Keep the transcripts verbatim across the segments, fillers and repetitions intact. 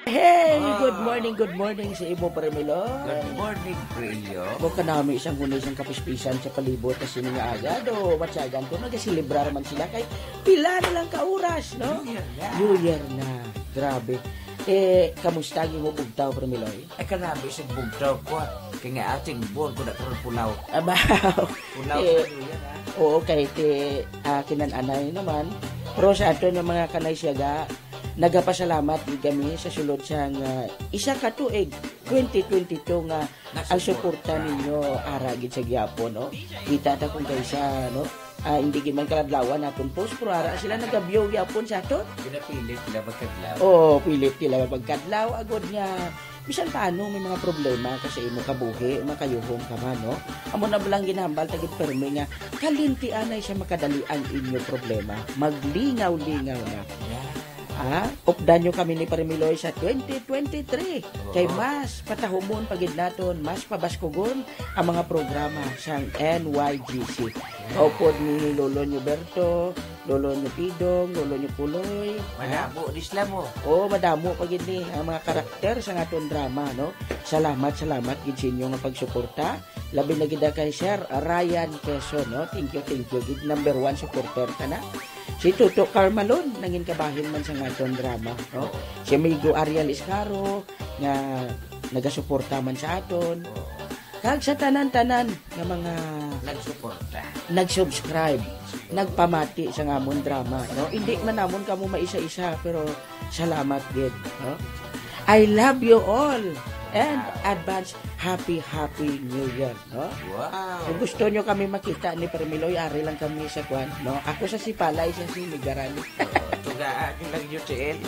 Hey, good morning, good morning sa imo, Pare Milo. Good morning, Pre Ilyo. Mo kanami sang hunay sang kapispisan sa palibot na sini nga aga, do matyagan ko, nagaselebrar man sila kay pila na lang ka oras, no? New Year na. New Year na. Grabe. Eh, kamusta ang imo bugtaw, Pare Miloy? Ay, kanami sa bugtaw ko, ah. Kaya nga ating buwan ko na karon pulaw. Abaw. Pulaw Eh, sa New Year, ah. Oo, kay ti, ah, kinan-anay naman. Pero sa ato nga mga kanay siyaga, nagapasalamat gid kami sa sulod sang, ah, isa ka tuig, twenty twenty-two, nga ang suporta ninyo ara gid sa gihapon, no? Kita ta kung kaysa, no? Ah, hindi gid man kaladlawan naton post, pero ara sila nagabiyo gihapon sa aton. Ginapilit nila magkadlaw. Oo, pilit nila magkadlaw. Agod nga, bisan paano may mga problema ka sa imo kabuhi, makayuhom ka man, no? Amo na lang ginahambal ta gid permi nga kalintianay sa makadali ang inyo problema. Maglingaw-lingaw na. Yeah. Ha? Updan nyo kami ni Pare Miloy sa twenty twenty-three. Oo. Kay mas patahumon pa gid naton, mas pabaskugon ang mga programa sang N Y G C. Kaupod ni Lolo nyo Berto, Lolo nyo Pidong, Lolo nyo Puloy. Ha? Madamo ni sila mo. Oo, madamo pa gid ni ang mga karakter sa aton drama, no? Salamat, salamat gid sa inyo nga pagsuporta. Labi na gid kay Sir Ryan Quezon, no? Thank you, thank you. Gid number one supporter ka na. Si Tuto Carmalon, nangin kabahin man sa aton drama, no? Oo. Si Amigo Ariel Iscaro, nga nagasuporta man sa aton. Oo. Kag sa tanan-tanan nga mga Nagsuporta. nag-subscribe, nagpamati sa amon drama, no? Hindi man namon kamo maisa-isa, pero salamat gid, no? I love you all and Wow. advance happy, happy New Year, no? Wow. Kung gusto nyo kami makita ni Pare Miloy, ari lang kami sa kwan, no? Ako sa Sipalay, sa Sinigaran. Oo, tugaan nyo lang, U T L.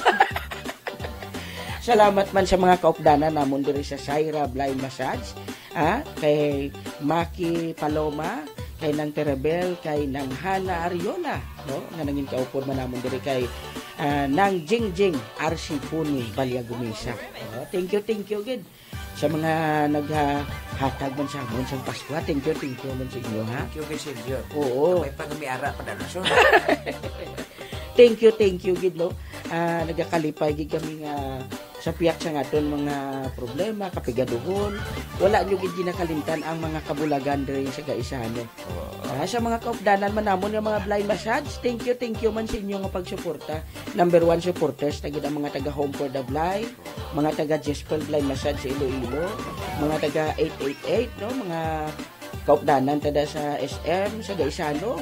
Salamat man sa mga kaupdanan namon diri sa Saira Blind Massage, ah, kay Maki Paloma, kay Nang Terabel, kay Nang Hana Ariola, no? Nga nangin kaupod man namon diri kay, ah, Nang Jingjing Arcipuni Balyagumisa. Oh, thank you, thank you gid sa mga naghatag man sa amon sang Paskwa. Thank you, thank you man sa inyo, ha? Thank you, Messenger. Oo. May pangamiara pa na naso. Thank you, thank you gid, no? Ah, nagakalipay gid kami nga sa piyak sa aton mga problema, kapigaduhon, wala nyo gid ginakalimtan ang mga kabulagan diri sa Gaisano. Oo. Ah, sa mga kaupdanan man namon nga mga blind massage, thank you, thank you man sa inyo nga pagsuporta. Number one supporters na gid ang mga taga Home for the Blind, mga taga Jespel Blind Massage sa Iloilo, mga taga eight eight eight, no? Mga kaupdanan tada sa S M, sa Gaisano,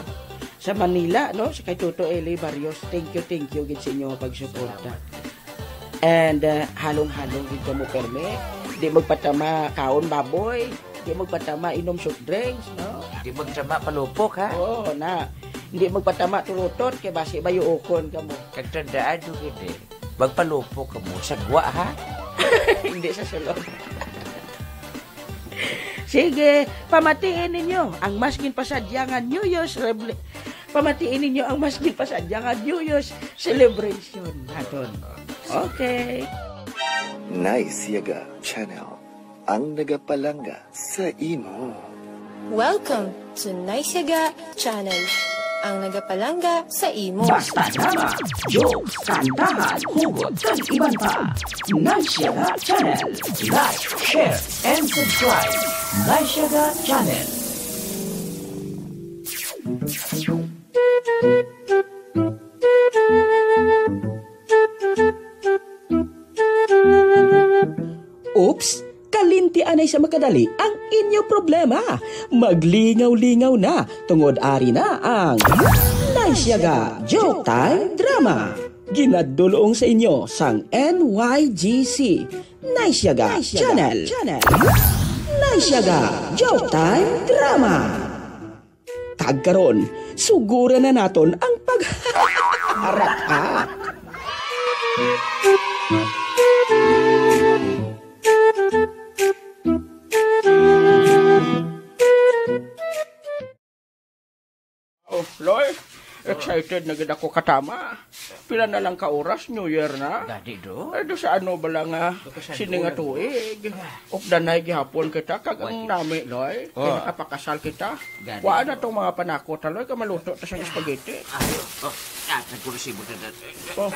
sa Manila, no? Sa kay Toto Eli Barrios, thank you, thank you gid sa inyo nga pagsuporta. And, uh, halong-halong gid kamo permi. Di magpatama kaon baboy, di magpatama inom soft drinks, no? Di magtama palupok, ha? Oo, na. Hindi magpatama turutot, kay basi bayuokon kamo. Kag tandaan nyo gid eh, magpalupok kamo sa gwa, ha? Hindi sa sulod. Sige, pamatiin ninyo ang mas ginpasadya nga New Year's Revol-, pamatiin ninyo ang mas ginpasadya nga New Year's celebration naton. Okay. Nice Yaga Channel, ang nagapalangga sa imo. Welcome to Nice Yaga Channel, ang nagapalangga sa imo. Basta drama, jokes, kantahan, hugot, kag iban pa. Nice Yaga Channel. Like, share, and subscribe. Nice Yaga Channel. Oops! Kalinti anay sa makadali ang inyo problema. Maglingaw-lingaw na, tungod ari na ang Nice Yaga Joke Time Drama. Ginadulong sa inyo sang N Y G C. Nice Yaga Channel. Nice Yaga Joke Time Drama. Kag karon, suguran na naton ang pag-, harap ka. Oh, Loy, excited na gid ako katama. Pila na lang ka oras, New Year na. Gani, do? Ay, do sa ano bala nga Do ka sa sini nga dulo, do? tuig. Updanay gihapon kita, kag ang Wait. nami, Loy, kay Oh. nakapakasal kita. Gani, Kuha na do. tong mga panakot, ha, Loy, kamaluto ta sa spaghetti. Ay, oh, ah, nagkursibo na natin. Oh.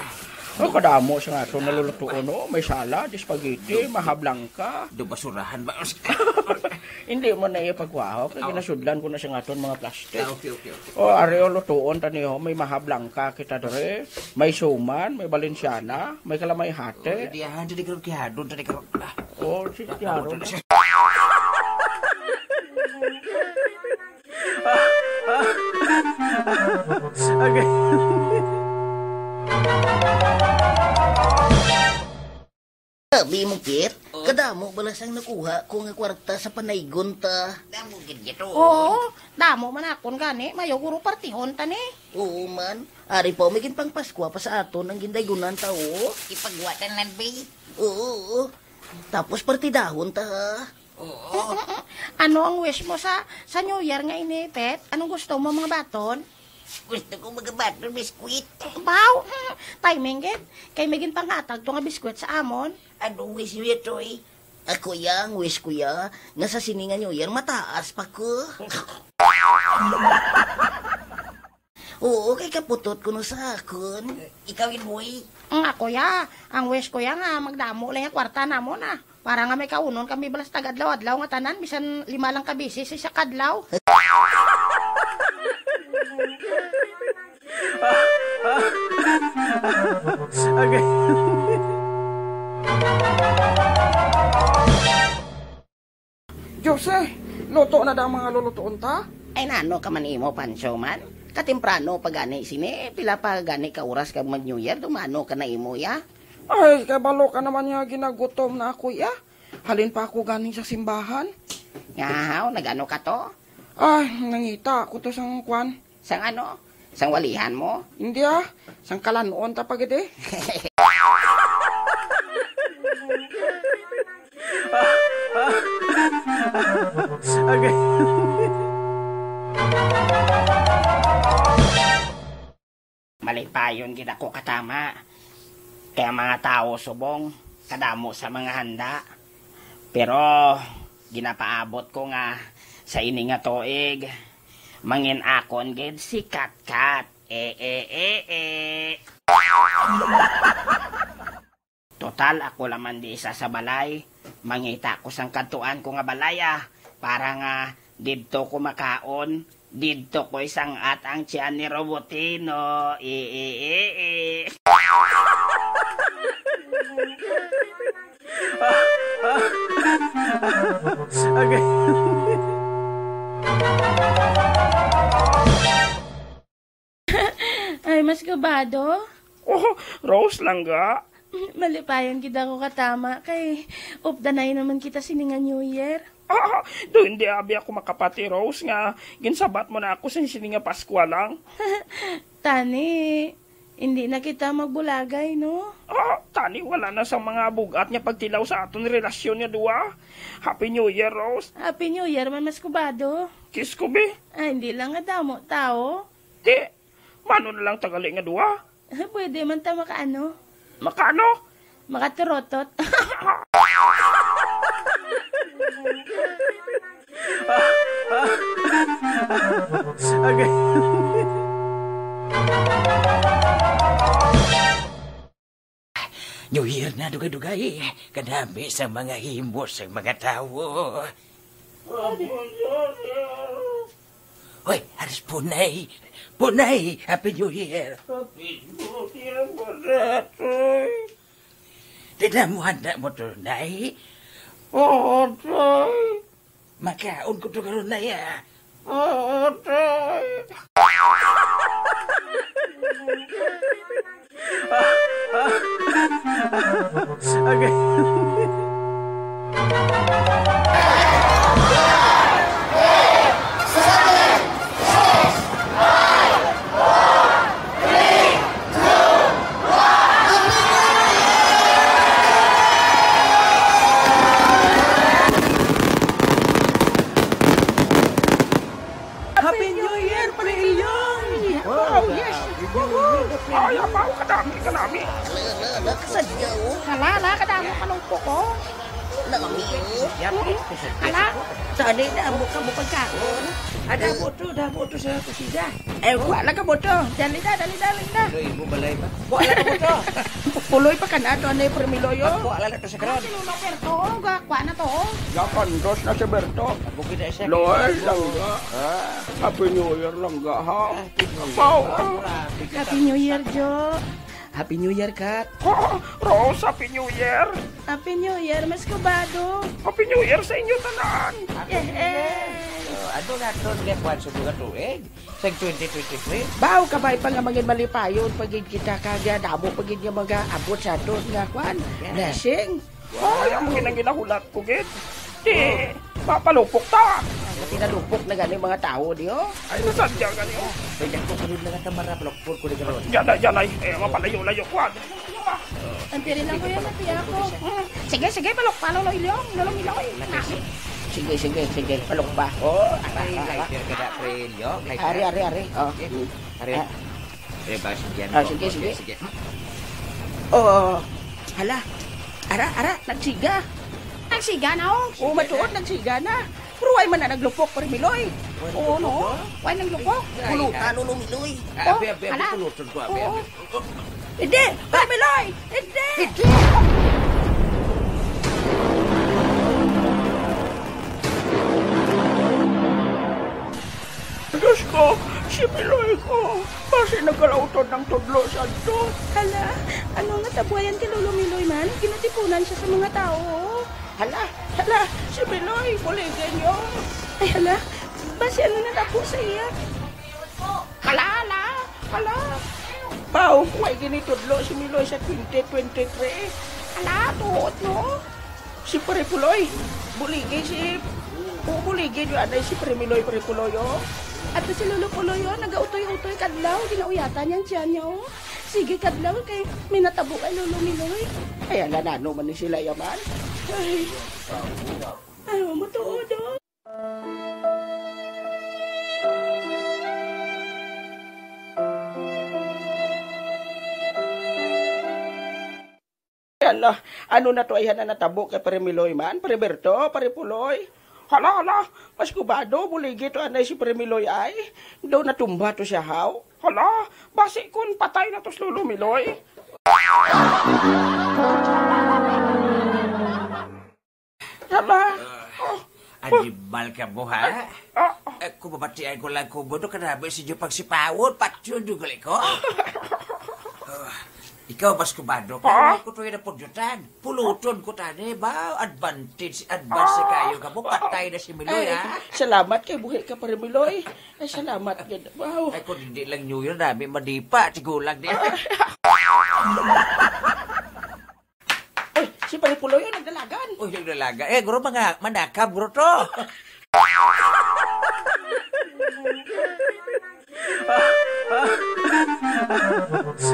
Oh, kadamo sa nga aton nalulutuon, oh. May salad, spaghetti, maha blanca. Do basurahan ba? Hindi mo na iya pagkuha, kay Oh. ginasudlan ko na sa nga aton mga plastic. Ah, okay, okay, okay. Oh, ari, oh, lutuon ta niyo. May maha blanca kita diri. May suman, may Valenciana, may kalamay hati. Oh, diyan, dali karon, kihadon, dali karon. Ah. Oh, sige, kihadon. Okay. Abi mo, Kit, Oh. kadamo bala sang nakuha ko nga kwarta sa panaygon ta. Damo gid ito. Oo, damo man akon gani. Mayo guro partihon ta ni. Oo man. Ari pa, may ginpangpaskwa pa sa aton ang gindaygunan ta, oh. Ipagwatan lang, bay. Oo, oo. Tapos partidahon ta, ha? Oo. Ano ang wish mo sa, sa New Year nga ini, Pet? Anong gusto mo, mga baton? Gusto ko mga baton biskwit. Baw, mm, timing gid. Kay may ginpanghatag to nga biskwit sa amon. Ano wish niyo to, eh? Ako ya, ang wish ko ya, nga sa sini nga New Year, mataas pa ko. Oo, kay kaputot kuno sa akon. Ikaw, Inboy? Ang ako ya, ang wish ko ya nga magdamo lang yung kwarta namon, ah. Para nga may kaunon kami balas tag adlaw-adlaw nga tanan, bisan lima lang ka beses sa isa ka adlaw. Okay. Jose, luto na da ang mga lulutuon ta? Ay, nano ka man imo, Pancho man? Katemprano pa gani sini, pila pa gani ka oras kag mag-New Year, dumano ka na imo, ya? Ay, kabalo ka naman nga ginagutom na ako, ya. Halin pa ako ganing sa simbahan. Nga, haw, nagano ka to? Ay, nangita ako to sang kwan. Sang ano? Sang walihan mo? Hindi, ah. Sang kalanuon ta pa gid, eh. Okay. Malipayon gid ako katama. Kay ang mga tawo subong, kadamo sa mga handa. Pero ginapaabot ko nga sa ini nga tuig, mangin-akon gid si Katkat. Eh, eh, eh, eh. Total, ako lang man di isa sa balay. Mangita ko sang kadtuan ko nga balay, ah, para nga didto ko makaon, didto ko isangat ang tiyan ni Robotino. I, i, i, i. Okay. Ay, mas kabado. Oh, Rose, langga. Malipayon gid ako katama kay updanay naman kita sini nga New Year. Ah, do hindi abi ako makapati, Rose, nga ginsabat mo na ako sa sini nga Paskwa lang. Tani, hindi na kita magbulagay, no? Ah, tani wala na sang mga bugat nga pagtilaw sa aton relasyon nga duwa. Happy New Year, Rose. Happy New Year man, mas kubado. Kiss ko, be. Ay, hindi lang nga damo tao. Di, mano na lang tagali nga duha? Pwede man ta makaano? Makaano? Makaturotot. Okay. New Year na, dugay-dugay. Kadami sa mga himo sang mga tawo. Hoy, aris Punay. Punay, Happy New Year. Happy New Year, Baratoy. Di na mo handa mo to, Nay? Oo, Tay. Makaon ko to karon, Nay, ah. Oo, Tay. Okay. Happy New Year, Pre Ilyong! Wow, yes! Woohoo! Ay, abaw, kadami, kadami! Hala, hala, kadami, panungko ko. Ala, dali na, amo ka mo pagkaon. Ada mo to, ada mo to sa kusina. Eh, kuha lang ka mo to. Dali na, dali na, dali na. Ano, imo balay ba? Kuha lang ka mo to. Puloy pa ka na to, ano yung permiloy, oh? Kuha lang na to sa ground. Sino na, Berto? Ga, kuha na to, oh. Gapandos na si Berto. Bukid na siya. Loy, langga. Ah. Happy New Year, langga, ha? Ah, Happy New Year. Wow. Happy New Year, Jo. Happy New Year, Kat. Rose, Happy New Year. Happy New Year, Mas Kubado. Happy New Year sa inyo tanan. Happy New Year. Eh, eh. Oh, ano na to, Lek Juan, sa mga tuig? Sa twenty twenty-three? Baw, kabay pa nga mangin malipayon, pagid kita kagya, damo pagid nga mga abot sa aton nga kwan. Yeah. Blessing. Ay, amo gid ang ginahulat ko, gid. Di, mapalupok ta. Tinalupok na gani mga tao, di, oh. Ay, nasadya gani, oh. Ay, dagko ko rin lang ang kamara, palukpon ko rin karon. Yan na, yan na, eh, mapalayo-layo ko, ah. Ang tiri lang ko yan, ati ako. Sige, sige, palukpa, Lolo Ilyong, Lolo Miloy. Sige, sige, sige, palukpa. Oh, Ay, lighter ka na, pre, Ilyong, lighter. Ari, ari, ari. Oh. Okay. Ari. Ah. Eh, ba, sige, Ah, ano, sige, okay, sige. sige. Oh, hala. Ara, ara, nagsiga. Nagsiga na, oh. Oh, matuod, nagsiga na. Pero why man na naglupok, Pare Miloy? Why Oo, no? naglupok, ah? Why naglupok? Ay, Pulutan, ay. Lolo Miloy. Ah, Oh, abi, abi, abi, hala. pulutan ko, abi, Oo. abi. Oh, oh. Hindi, Pare Miloy! Hindi! Hindi! Diyos ko, si Miloy ko. Basi nagkalautod ng tudlo sa ato. Hala, ano nga tabuayan kay Lolo Miloy man? Ginatipunan siya sa mga tao. Hala, hala, si Miloy, buligin niyo. Ay, hala, basi ano na tapo sa iya? Hala, hala, hala. Pao, way ginitudlo si Miloy sa twenty twenty-three. Hala, tuod, no? Si Pare Puloy, buligi si, o, buligi niyo anay si Pare Miloy, Pare Puloy, oh. Ato si Lolo Puloy, oh, nagautoy-utoy kadlaw, ginauyatan niya ang tiyan niya, oh. Sige, kadlaw, kay may natabo kay Lolo Miloy. Ay, ala, nano man ni sila yaman? Ay. Ay, matuod, oh. Hala, ano na to ay na natabo kay Pare Miloy man? Pare Berto, Pare Puloy? Hala, hala, mas kubado, buligi to anay si Pare Miloy ay. Daw natumba to siya, haw? Hala, basi kun patay na to si Lolo Miloy. Hala. Ah, Oh. Animal ka mo, ha? Ah, ah. Eh, kung mabatian ko lang kung ano ka namin sa inyo pagsipawon, patyon yung gali ko. Ah, ikaw, mas kubado ka, Ah? Hindi ko to yung napudyutan. Puluton ko tani ba? Advantage, advance Ah. kayo ka mo. Patay na si Miloy, Ay, ha? salamat kay buhi ka, Pare Miloy. Ay, salamat gid. Wow. Ay, kung hindi lang New Year namin, madipa, tigulang di. Uy, si Pare Puloy, oh, nagdalagan. Uy, nagdalagan. Eh, guro, mga manakab, guro to.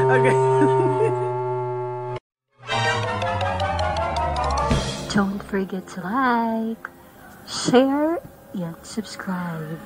Okay. Don't forget to like, share, and subscribe.